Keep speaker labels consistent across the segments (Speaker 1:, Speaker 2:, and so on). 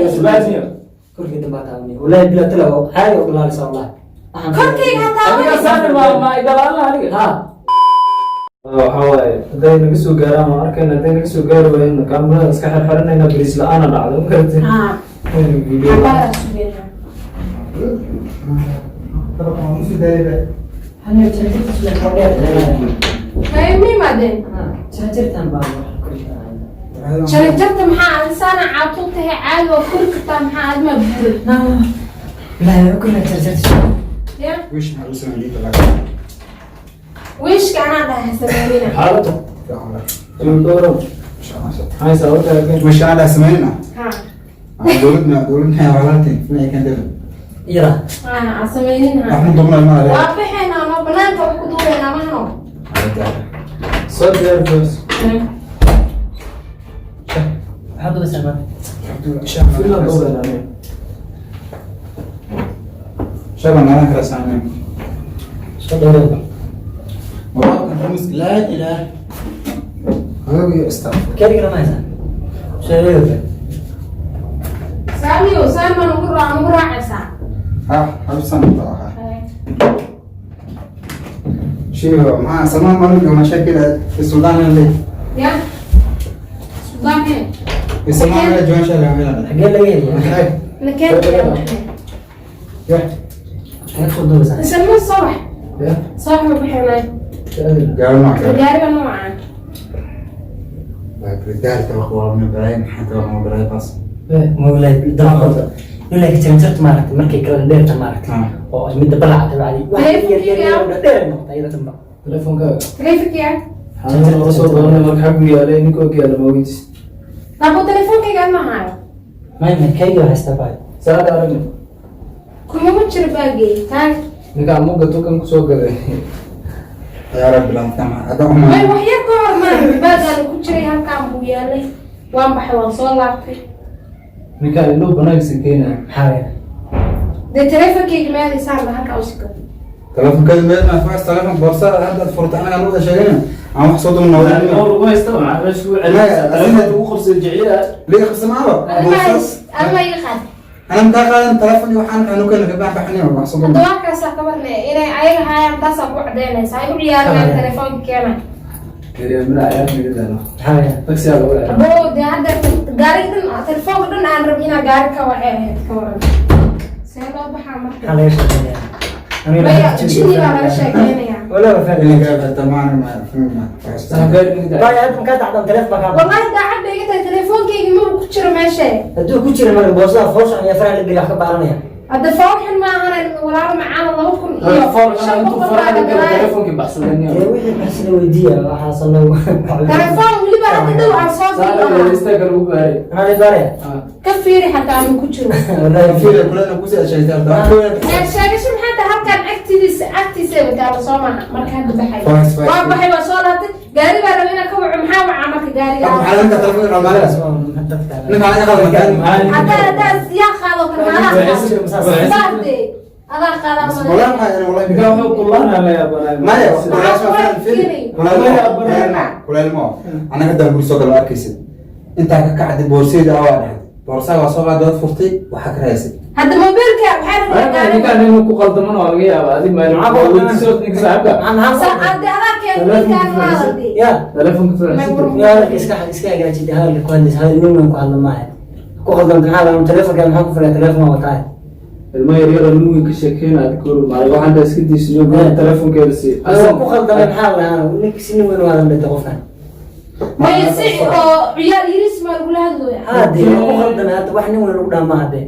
Speaker 1: Isbaarniyo.
Speaker 2: Korkii dambe taabanay, wallahi bila tala caadi oo dhalaalisa wallahi.
Speaker 3: Korkayga ha
Speaker 1: Adiga
Speaker 3: taabanaysa.
Speaker 1: saani ma idhalaalna aniga.
Speaker 2: Ha.
Speaker 4: Waxaa waaye, hadday naga soo gaaraan waan arkayna, hadday naga soo gaari waayeen kaamirada iska xirxiranayna. Bariis la-aana dhacday, ma garatay?
Speaker 3: Haa.
Speaker 4: Video.
Speaker 3: Xabaaraa sugeynaa.
Speaker 5: Dabaqan waan usii daayay be.
Speaker 2: Hana jarjarta sida koo dheer.
Speaker 3: May ma yimaadeen?
Speaker 2: Jarjartan baa wax kori.
Speaker 3: Jaranjarta maxaa adisaana caato tahay? Caadi waa kori kartaa, maxaa adimaa buuray?
Speaker 2: Bilahi kori jarjarta.
Speaker 3: Ya.
Speaker 5: Wish maxaa lagu sameeyay dhiigga lacag?
Speaker 3: Wiishka anaa dhahay sameynina.
Speaker 4: Xaaladda
Speaker 5: Fiican walaal.
Speaker 4: joogto.
Speaker 5: Masha Allah.
Speaker 4: Maxay sababta?
Speaker 5: Wish aan dhahay sameynina.
Speaker 3: Ha.
Speaker 5: Dowladna dowladna walaaltiin inay keentay.
Speaker 2: Iyada.
Speaker 3: Ha sameynina.
Speaker 5: Wax mu dumna ma
Speaker 3: Waa baxaynaa, no banaanka wax ku duubaynaa mahano.
Speaker 4: Soo diyaar first.
Speaker 2: Maxaad dubaysaa maanta?
Speaker 4: Filan doobeyn aniga.
Speaker 5: Shaban naadan kala saameyn.
Speaker 2: Soo dheereed.
Speaker 5: والله كان رمز لا اله هذا استغفر.
Speaker 2: Keligana ma haysaa? Soo
Speaker 3: Saamiyo, saama nugu raac, nugu raacaysaa.
Speaker 5: ها حبسنا بصراحه شيء مع سلمان مالك مشاكل في السودان اللي
Speaker 3: Ya, suldaan hee.
Speaker 5: في السودان اللي جوان شغله عملنا.
Speaker 2: Xagee laga heliyaa?
Speaker 3: Nakeen.
Speaker 5: يا.
Speaker 2: Maxaad soo dubaysaa?
Speaker 3: Salmo, sabax.
Speaker 4: Ya.
Speaker 3: Sabax ma baxaynaa?
Speaker 5: قالوا معك.
Speaker 3: Gaariga noocaan.
Speaker 5: رجال توقع من برايم حتى من برايم بس.
Speaker 2: Wallahi dabaqooda ilaa jaranjarta maaragtay markay kala dheerta maaragtay oo ay midda balaca tabacdi wax yar yar yar oo dheer noqota iyada dhanba.
Speaker 4: Telefonkaaga.
Speaker 3: Taleefankiya.
Speaker 4: Xaaladda laga soo doonay marka xaggu yaalay ninka og yaala ma weydiis.
Speaker 3: Labo teleefoonkayga ma hayo.
Speaker 2: May kayga haystaa baa.
Speaker 4: Saada aragna.
Speaker 3: Kumama jiro baagay taag.
Speaker 4: Ninka amuga tukan kusoo gaday.
Speaker 5: يا رب لا تسمع هذا
Speaker 3: May
Speaker 5: هم.
Speaker 3: wax yar ka hor maan baagaana ku jiray, halkaan buu yaalay, waan baxay, waan soo laabtay.
Speaker 4: Ninkaan indhuhu banaankiisa keenaya.
Speaker 2: Maxaa weeye?
Speaker 3: Dee teleefonkayga meelaysaan ba halkaa u sikay.
Speaker 5: تلفون كذا ما ينفعش، تلفون بورصة هذا فرط انا قالوا شيء عم حصدوا من
Speaker 1: Oo lagu haysta maxaa meesha ku celinaysaa? Telefoonka ugu qabsada jeceliya.
Speaker 5: ليه خمسة معه؟
Speaker 3: Ama iga qaad.
Speaker 5: انا متاخر تلفوني وحنا كانوا كنا كنا بحني وحصدوا.
Speaker 3: Hadda waa kaasaa ka warnay inay ayaga haayaan, taasaa ku cadaynaysa ay u ciyaarayaan telefoonka keena.
Speaker 4: Mira ciyaar naga daalo.
Speaker 2: Maxaa weeye?
Speaker 4: Taksiyaa lagu ciyaara.
Speaker 3: Abo dee hadda gaariga dhan, telefoonka dhan aan rab inaa gaari ka wacay ahayd, ka waran see loo baxaa marka?
Speaker 2: Maxaa laga sheekeynaya?
Speaker 3: Maya, jinni baa laga sheekeynayaa.
Speaker 2: Wala waa fahmi.
Speaker 5: اللي قاعد معنا ما
Speaker 4: Sax gaari naga daalo.
Speaker 2: Baa hadda makaa dacdan taleefon baa kaa.
Speaker 3: Wallahi daacad bay iga tahay, telefoonkayga maba ku jiro meesha.
Speaker 2: Hadduu ku jira marka boorsada foosha ayaa faraha la geliya wax ka baaranaya.
Speaker 3: Hadda foolxun maahan walaalo macaana, laba kun iyo
Speaker 1: Foolxun
Speaker 3: shan
Speaker 1: intuu
Speaker 3: boqol
Speaker 1: faraha
Speaker 3: baa
Speaker 1: la galo
Speaker 3: la galaayo.
Speaker 1: Telefonkii baxsaday.
Speaker 2: Dee wixii baxsada weydiiya waxaas anagu.
Speaker 3: Telefoon weliba hadda dhow aan soo
Speaker 1: Saada
Speaker 3: diri.
Speaker 1: istaaga lagu gaaray.
Speaker 2: Maxaa la baaraya?
Speaker 3: Ka fiiri xataa ama ku jiro.
Speaker 2: Wallahi.
Speaker 5: في كلنا كوسي شيء.
Speaker 3: Ee, sheegasho maxaa tahay? Halkaan agtidiisa agtiisa wataala soo maaha marka hadda baxay.
Speaker 5: Fast, fast.
Speaker 3: Waa baxay, waa soo laabtay, gaari baa raba inaan ka waco, maxaa wacaa marka gaariga?
Speaker 5: انت تلفون العمالة نفع على مكان.
Speaker 3: Haddaa yaa qaado kale adaa qaado baade adaa qaadaa.
Speaker 5: والله ما يعني والله.
Speaker 4: Ninka wuxuu kullaana la yaabanaa.
Speaker 5: ما يا ولا ولا ما انا قدام guri soo galo arkaysid intaa ka kacday boorseeda waa dhaxday boorsaa waa soo qaadad furtay waxaa ka raysay.
Speaker 3: Hadda mobilka waxaa rabaa gaariga.
Speaker 4: Ninkaan inuu ku qaldamana waa laga yaabaa. Adig ma weydiiso ninka saaxiibka.
Speaker 3: Saacadde adaa keen ninkaan maadadi.
Speaker 2: Ya.
Speaker 4: Telefoonka faraxsan.
Speaker 2: Ya iska hagaajida hadalka ku hadlaysa, hadal nin weyn ku hadla maaha. Ku qaldamta maxaa laga telefonka maxaa ku filaya telefoon waa wataa.
Speaker 4: Ilmo yar yar oo nin weyn ka sheekeyna adig kor maay waxaan daa iska diisino telefoonkeeda sii.
Speaker 2: Waa ku qaldamay, maxaa la lahaa ninka si nin weyn u hadlan dhintay qofkan.
Speaker 3: Maya, si oo ciyaal yariis maa lagula hadlooya.
Speaker 2: Haa dee waa ku qaldamay, hadda wax nin weyn lagu dhaha maaha dee.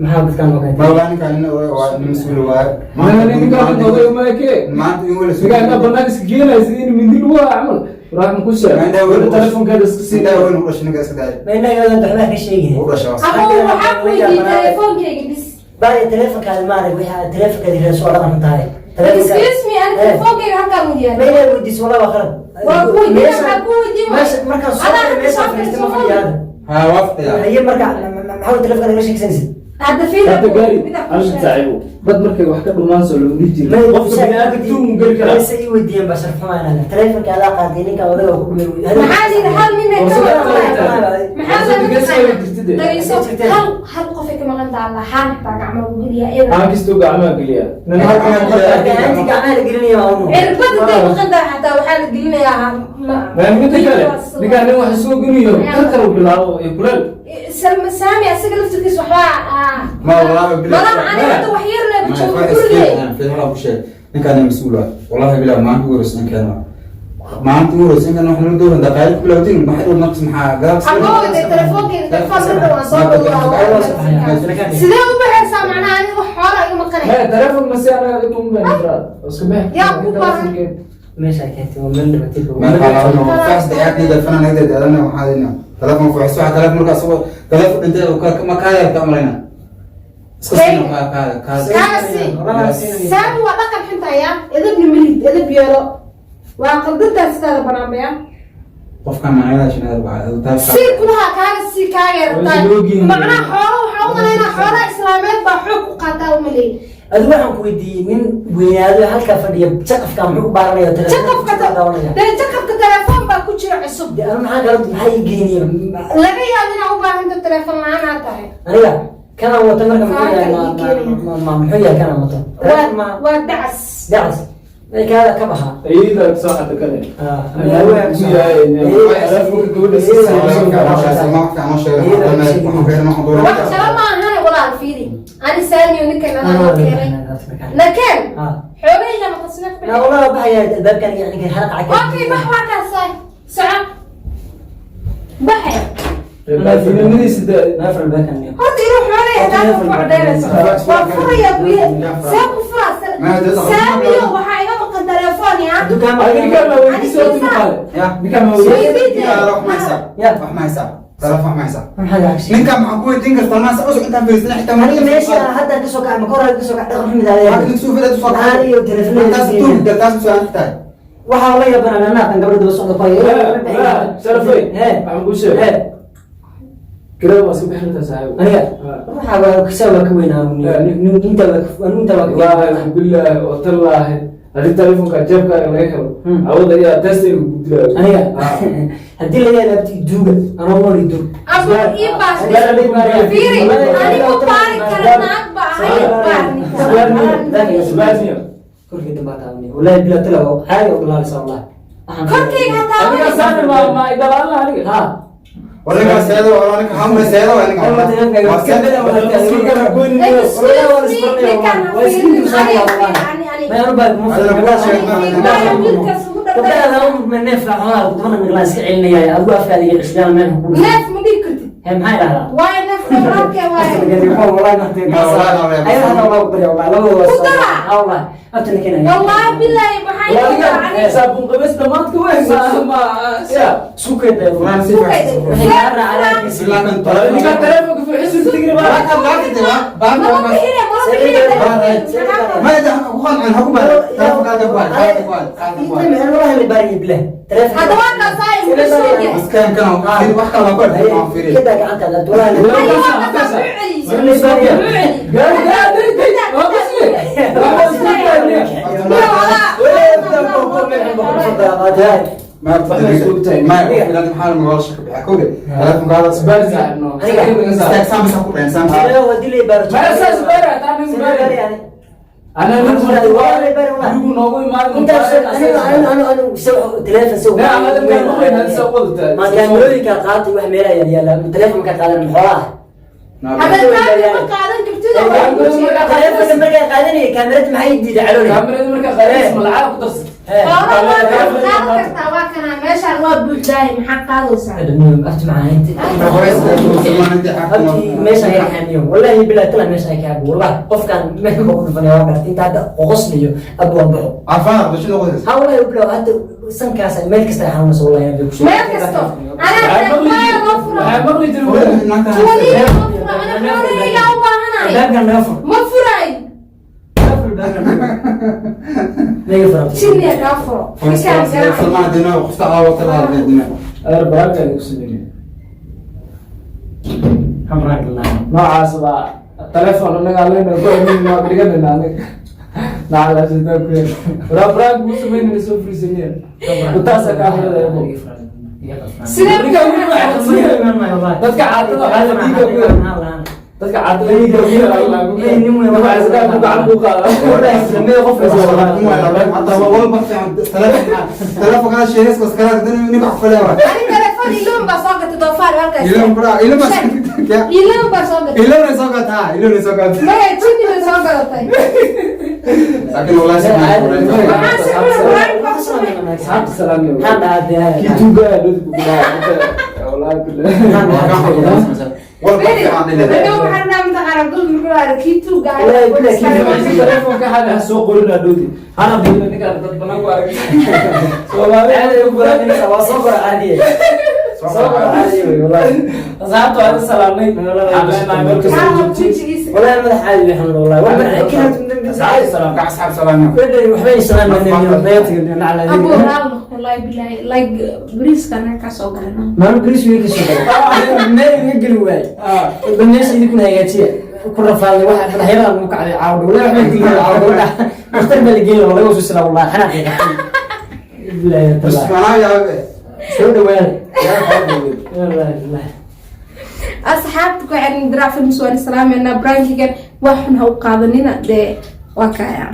Speaker 2: Maxaa dadkan oo kale?
Speaker 5: والله ninkaan nin waa nin mas'uul waa.
Speaker 4: Mana ninkaan oday ma eke.
Speaker 5: Maanta in wala
Speaker 4: Ninkaan inaa banaanka iska geenaya sidii in mindi lagu hayo camal. Ruux ma ku sheeg. Weli telefoonkeeda iska sii.
Speaker 5: Sidaa weyn u dhashay ninka iska daayay.
Speaker 2: Ma inaga waxbaa ka sheegin.
Speaker 5: U dhashay waa.
Speaker 3: Ama waxaa ku weydiiyey telefoonkayga bis.
Speaker 2: Baa telefonkaadi maarag wixii telefonkaadi raasoo dhaqan xun tahay.
Speaker 3: Excuse me, ani telefoonkayga halkaan u
Speaker 2: Ma
Speaker 3: yaala.
Speaker 2: inaad weydiiso walaa waa qalad.
Speaker 3: Waa ku weydiiyey, maxaa ku weydiiyey?
Speaker 2: Meesha markaan soo
Speaker 3: Adaa
Speaker 2: galay
Speaker 3: hadda
Speaker 2: meesha
Speaker 3: soo
Speaker 2: fadhiistay ma
Speaker 3: fiirso.
Speaker 2: fadhiya hadda.
Speaker 5: ها وافق.
Speaker 2: Haye marka maxaa telefonkaadi la sheegsanaysid?
Speaker 3: Hadda fiir.
Speaker 4: Hadda gaari
Speaker 3: Midaa ku
Speaker 4: hal
Speaker 3: sheegay.
Speaker 4: saaxiibo dad markay wax ka dhumaan soo lama dhihi jirin qofka bini'aadamka uu geli karaa.
Speaker 2: Mayse ii weydiiyeen baa sharaf xumaa inaad telefonka adaa qaatay ninka odaga ku dhumay.
Speaker 3: Maxaa yidhi hal nin ee ka
Speaker 4: Borsada
Speaker 3: wada
Speaker 4: adaa
Speaker 3: maxaa
Speaker 4: Borsada
Speaker 3: laga
Speaker 4: gees
Speaker 3: taqaanaa?
Speaker 4: way jirtay. fariisatid.
Speaker 3: Dhageyso, hal hal qofay ka maqan tahay lahaan xitaa gacmaha u geliyaa iyada.
Speaker 4: Aan kastuu gacmaha geliyaa. Nin hal
Speaker 5: Gacmaha
Speaker 4: qof-
Speaker 5: geliyaa.
Speaker 2: Gacanti gacmaha la gelinaya waa unu.
Speaker 3: Cirbad intay maqan tahay xataa waxaa la gelinayaa
Speaker 4: Ma midda kale, ninkaan nin wax soo geliyo, karkar uu bilaabo iyo kuleel.
Speaker 3: Salma Saami asaga laftirkiisa waxbaa
Speaker 5: Ma wallaahi bilahi.
Speaker 3: Malaha aniga hadda wax yar leh joogo gurigay.
Speaker 5: Ninkaan mas-uul ah, wallahi bilaa, maalinta ugu horeysa in keeno, maalinta ugu horeysa in keeno wax nala dooran daqaaliq bilowdin maxay dhow naqs maxaa gadaal.
Speaker 3: Aboo, dee telefoonkeeda telefoon dhan waan soo dhowraa. Sidee u baxaysaa macnaha aniga wax xoola iga maqanay?
Speaker 4: Maya, telefoon ma si anaga adiga uma baahin jiraa. Iska bix.
Speaker 3: Yaa ku baahan.
Speaker 2: Meesha keentay waa meel dhibatay.
Speaker 5: Telefoon fuxis waxa telefoon markaa asagoo telefoon dhintay oo ma kaaya ka malayna iska siino ka ka ka.
Speaker 3: Kaaga sii. Saami waa dhaqan xunta ya, edebna milid edeb yeelo, waa qaldantaa sidaada banaanbaya.
Speaker 5: Qofkan macnada shinada waxaa
Speaker 3: Sii kulaha kaaga sii kaaga yartaa.
Speaker 4: Waa isla
Speaker 3: Macnaha xoola waxaa u malaynaa xoolaha islaameed baa xoog ku qaataa u maleeyay.
Speaker 2: Adigu waxaan ku weydiiyey nin weynaado halkaa fadhiya jaqafka muxuu u baaranaya
Speaker 3: Jaqafka dee jaqafka telefoon baa ku jira cusub.
Speaker 2: Dee anu maxaa kala maxaa ii geynaya?
Speaker 3: Laga yaabo inaa u baahanta telefoon la-aan aad tahay.
Speaker 2: Aniga kanaan wato marka muxuu yahay?
Speaker 3: Saaka ii keenaya.
Speaker 2: Muxuu yahay kanaan wato?
Speaker 3: Waa waa dacas.
Speaker 2: Dacas kaada ka baxa.
Speaker 4: Iyada soo xadda kale.
Speaker 3: Wax kale ma ahane walaal, fiiri, ani Saamiyo ninkan anaa noo keenay nakeen xoogayga maqasina ka
Speaker 2: Na wallah baxaya albaabkan yani xalqa.
Speaker 3: Okay, bax, waa kaasaa soco baxe.
Speaker 4: Baadinimadiisa
Speaker 2: Naafar albaabkan.
Speaker 3: Horta inuu xoolay hadaa ku codheynayso waa furaya guye, see ku furaa? Saamiyo waxaa iga maqan telefoon ya.
Speaker 2: Dukaan.
Speaker 4: Ninkaan ma weydiisay horta qaale. Ninkaan ma weydiisay.
Speaker 5: Wax ma haysaa? Telefoon ma haysaa?
Speaker 2: Maxaa lacag?
Speaker 5: Ninkan maxaa ku weydiin kartaa? Maasa cusub intaan fariisana xitaa
Speaker 2: Aniga meesha hadda ka soo kacay, ma kor ka soo kacay, dhaqan xumid
Speaker 5: Halkan soo fadhiya soo
Speaker 2: Aan iyo telefoon.
Speaker 5: taas tuug taas soo tahay.
Speaker 2: Waxaa la yaabana anaa kan gabadha daba socda ku hayo.
Speaker 4: Sharafay.
Speaker 2: Hee.
Speaker 4: Waxaan kuu sheegay.
Speaker 2: Hee.
Speaker 4: Kirada waa iska bixinaysaa, saaxiib.
Speaker 2: Aniga waxa waa kisaa waa ka weynaa inta waa inta waa ka
Speaker 4: Wallaahi billaahi oo tallaahi haddii telefoonka jeebkaaga laga helo, awooda ayaa testayga ku dilaayo.
Speaker 2: Aniga haddii laga helo abti duuga anoo nool i duug.
Speaker 3: Abu ii baas fiiri, anigu baari kara naag ba ahay baar ninka.
Speaker 2: Korkii dambaa taabanaya, wallahi bilaa tala waa caadi oo bilaalisa wallahi.
Speaker 3: Korkayga hataa.
Speaker 4: Adiga saani ma idalaalna aniga.
Speaker 2: Ha.
Speaker 5: Warinka seedo, warinka hamre seedo, warinka waa seedo.
Speaker 3: Excuse me, ninkan ha fiirin, ani Neef ma dhihi kartid.
Speaker 2: Maxay dhahdaa?
Speaker 3: Waayo neef dheeraadkee waaye. Wallaahi bilaahi maxay tahay?
Speaker 4: Saabuun qabays dhammaadka wey ma ya. Ninkaan telefoonka fuxisu tigri baa.
Speaker 3: Mala bixine, mala bixine.
Speaker 5: Ma
Speaker 3: Hadda waa kaasaay muxuu soo yahay? Ay, waa kaasaa muxuu celiyey?
Speaker 4: Gaari gaari waa qasli. Waa qasli. Isbaar saaxiibno. Ma saas baara taa nin baara. Ana nin gurigu noogu imaan.
Speaker 2: Kaamirooyinka qaatay wax meelaha yaala telefonka qaadan xoolaha.
Speaker 3: Hadda kaamil ma qaadan kartid oo waa kuu sheegay.
Speaker 2: Telefonka markaa qaadanaya kaamirada maxay diiday caloolay?
Speaker 4: Kaamirada markaa qaadaysa malacaa ku darsan.
Speaker 3: Xoolaha waa kaa qaadan kartaa, waa kanaa meeshaan waa buuxdaay, maxaa qaadaysaa?
Speaker 2: Meesha ay xaamiyo wallahi bilaa tala meesha ay ka wallahi qofkan meel ma ku dhufanaya waa garta inta hadda qoqosliyo abu waan baxo. Ha, wallahi bilaa hadda sankaas meel kasta ay xanuunayso wallahi aan ku
Speaker 3: Meel kasto anaa waa loo furaa.
Speaker 4: Waxaa maqli jiray.
Speaker 3: Wali loo furaa, ana xoolahayga u baahanahay.
Speaker 2: Albaabkan naga fur.
Speaker 3: Ma furaay.
Speaker 2: Naga fur.
Speaker 3: Jinniya kaa furo ninkaan garaac.
Speaker 4: Adeer baraaka ku sameeyay.
Speaker 2: Hamraag la.
Speaker 4: Noocaas baa telefoon anaga leena ku aamin ma dhiganayna anaga. Nacala sidoo kale. Waraa baraaka ku sameynayna soo fariisanaya. Kutaasa ka akhrinaya.
Speaker 3: Sidee?
Speaker 1: Ninka weli waa dadka caatada waxaa la dhiiga ku yar, dadka caatada dhiiga ku yar, waxaa isdhaa ku gacan ku qaada.
Speaker 5: Telefonkaa sheegays maskaraad ninka xufalaya waa.
Speaker 3: Ani telefoon iloon baa soo gatay, doofaar halkaas.
Speaker 5: Iloon bra, iloon baa
Speaker 3: Iloon baa soo gatay.
Speaker 5: Iloon soo gataa, iloon soo gataa.
Speaker 3: Maya, jini bay soo gadatay.
Speaker 5: Laakiin wallahi si
Speaker 3: Maxaa si xun prank baa ku samey?
Speaker 1: Asxaabta salaamay kii tuugaa loo ku bilaabay, wallahi billahi.
Speaker 3: Beri, hadhow waxaan dhahaa mataqaanaa Abdul muxuu ahaa kii tuuga ahaa.
Speaker 1: Telefoonka hada ha soo qorin hadhowdi, hana biilo ninkaan dad banaan ku arag Soomaali.
Speaker 2: Waa soo kora caadiye, soo kora caadiye wey wallahi.
Speaker 1: Asxaabta waan salaamnay, waxaan leenahay meel kasta
Speaker 3: Maxaa
Speaker 1: joogtiin.
Speaker 3: wejigiisa?
Speaker 2: Wallahi madax caadi wey xanuun wallahi wax
Speaker 1: Asxaabta salaam.
Speaker 5: Asxaab salaam.
Speaker 2: Waxbay
Speaker 3: Abu
Speaker 2: salaam.
Speaker 3: raal wallahi billahi, like bariiska anaga ka soo galno.
Speaker 2: Maalin bariis way ka soo galay, meel iga geli waay. Bal meesha idinkuna hagaajiya, ku rafaaday waxa madaxyada lagu kacday caawdho wallahi, waxbay geli caawdho, dhakhtar baa la geyn lahaa, laga soo silaa wallahi xanaaqay qabtay billahi
Speaker 5: Bas
Speaker 2: taala.
Speaker 5: manaa yaabe.
Speaker 2: Soo dhawaada wallahi billahi.
Speaker 3: Asxaabta ku xiran Diraac Films waan islaameynaa. Prankigan wax xun ha u qaadanina dee, waa kaya.